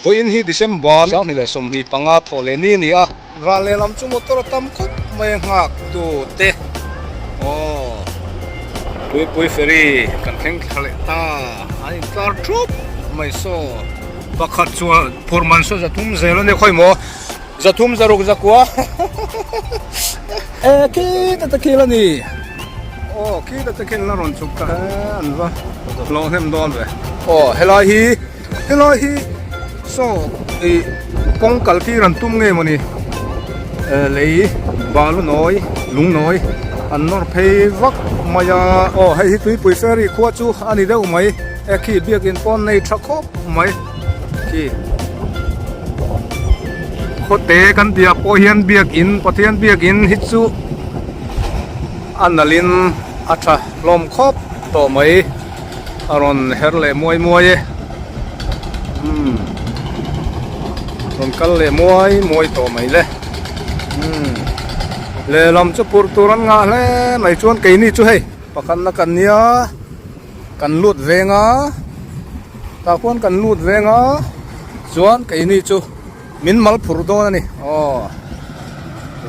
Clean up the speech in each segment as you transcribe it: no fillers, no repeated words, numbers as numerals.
Vawiin hi December 2025 thawh leh ni a ni a, ral lehlam chu motor a tam khawp mai a nghak tu te aw Tuipui ferry kan thleng thla leh ta an intlar thup mai saw pakhat chuan phur man saw zathum zel a nia khawi maw zathum zaruk zakua e khi ta ta khil a ni aw khi ta ta khil na rawn chhuk ta an va hlawh hnem dawn ve aw helai hi helai hi saw ih kawng kal tir an tum nge mawni lei balu nawi lung nawi an nawr phei vak mai a aw hei hi tuipui ferry khua chu a ni deuh mai e khi biakin pawn nei tha khawp mai khi khawte kan tih ah pawh hian biakin Pathian biakin hi chu a nalh in a tha hlawm khawp tawh mai a rawn her leh muai muai e umm rawn kal leh muai muai tawh mai le umm lehlam chu phurh tur an ngah hle mai chuan keini chu hei pakhatna kan nia. Kan lut veng a, tah khuan kan lut veng a, chuan keini chu min mal phur dawn a ni, aw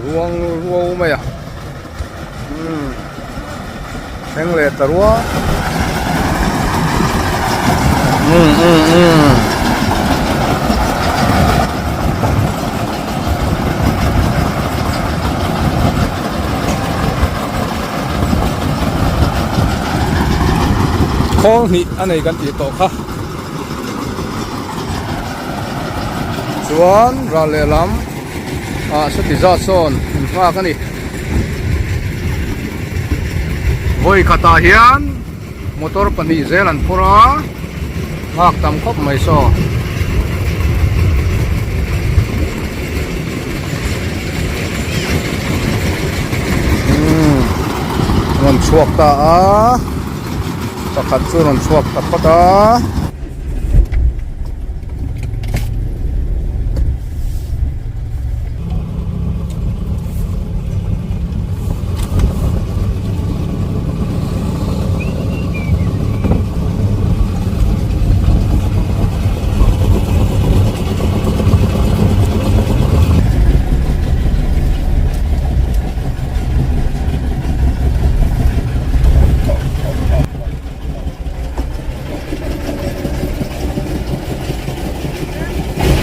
ruang ruau mai a, umm thleng leh ta rual umm umm umm. Khawl hnih a nei kan tih tawh kha chuan ral lehlam ah sawti zat sawn an nghak a ni vawi khatah hian motor pahnih zel an phur a nghak tam khawp mai saw. Rawn chhuak ta a pakhat chu rawn chhuak ta phawt a.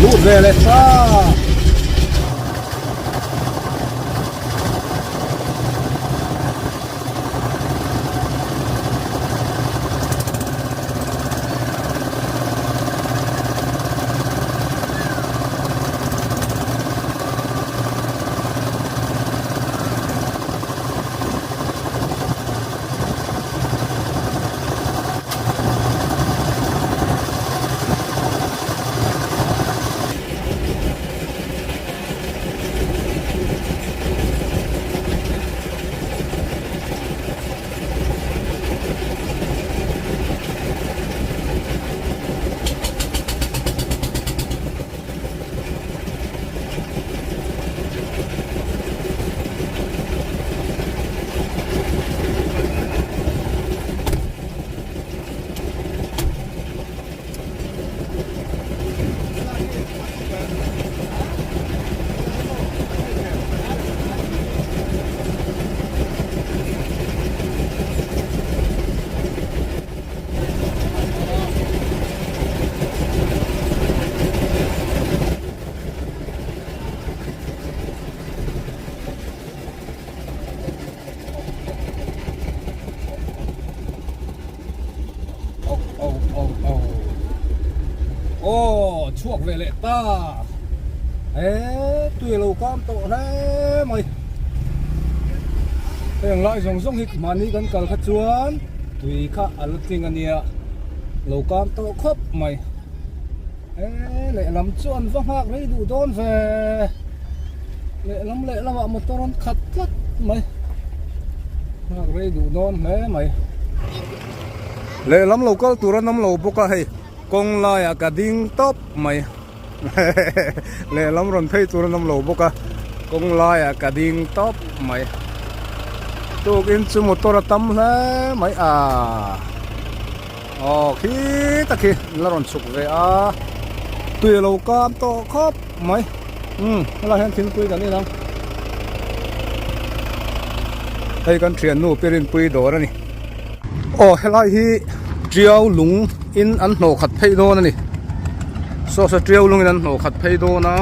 Lut ve leh ta. Aw chhuak ve leh ta he tui alo kam tawh hle mai heng lai zawng zawng hi mahni kan kal kha chuan tui kha a la tling ania lo kam tawh khawp mai he lehlam chu an va nghak rei duh dawn ve lehlam lehlamah motor an khat tlat mai nghak rei duh dawn hle mai. Lehlam lo kal tur an awm lo bawk a hei kawng laiah ka ding tawp mai lehlam rawn phei tur an awm lo bawk a kawng laiah ka ding tawp mai tukin chu motor a tam hle mai a aw khi tak hi an la rawn chhuk ve a tui a lo kam tawh khawp mai umm helaiah hian thingpui kan in ang hei kan thiannu Pirinpui dawr a ni. Aw helai hi tiau lung in an hnawh khat phei dawn a ni saw saw tiau lung in an hnawh khat phei dawn a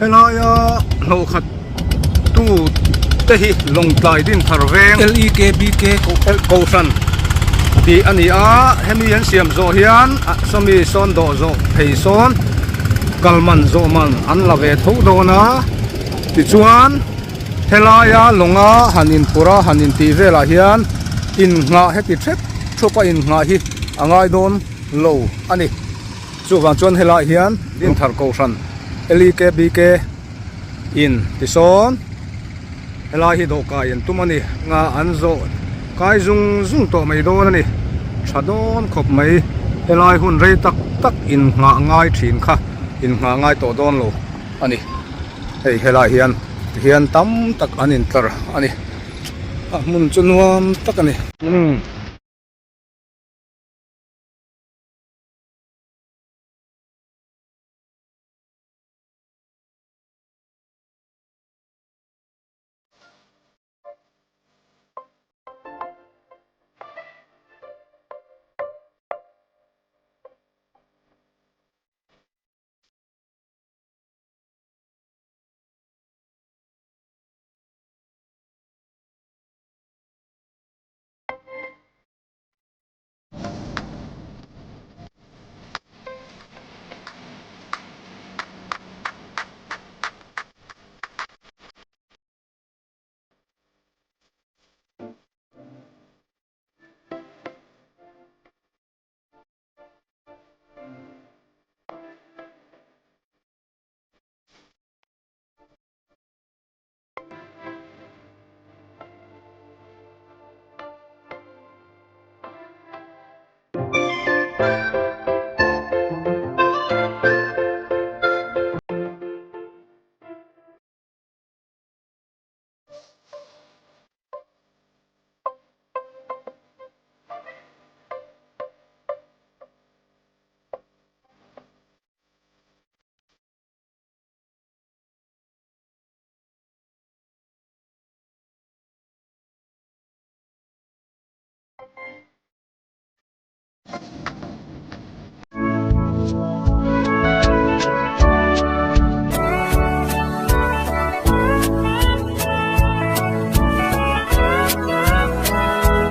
helaia hnawh khat tu te hi lawngtlai din thar veng L E K B K kohhran tih a ni a hemi an siam zawh hian sawmi sawn dawh zawh phei sawn kal man zawh man an la ve tho dawn a tichuan. Helaia lawnga han inphur a han intih velah hian innghah heti thep thup a innghah hi a ngai dawn lo a ni. Chuvang chuan helaiah hian Dinthar Kohhran LEKBK in tisawn helai hi dawhkai an tum a ni. Nga an zawh kai zung zung tawh mai dawn a ni. Tha dawn khawp mai helai hun rei tak tak innghah ngai thin kha innghah ngai tawh dawn lo a ni. Hei helai hian tihian tam tak an intlar a ni a hmun chu nuam tak a ni. Umm.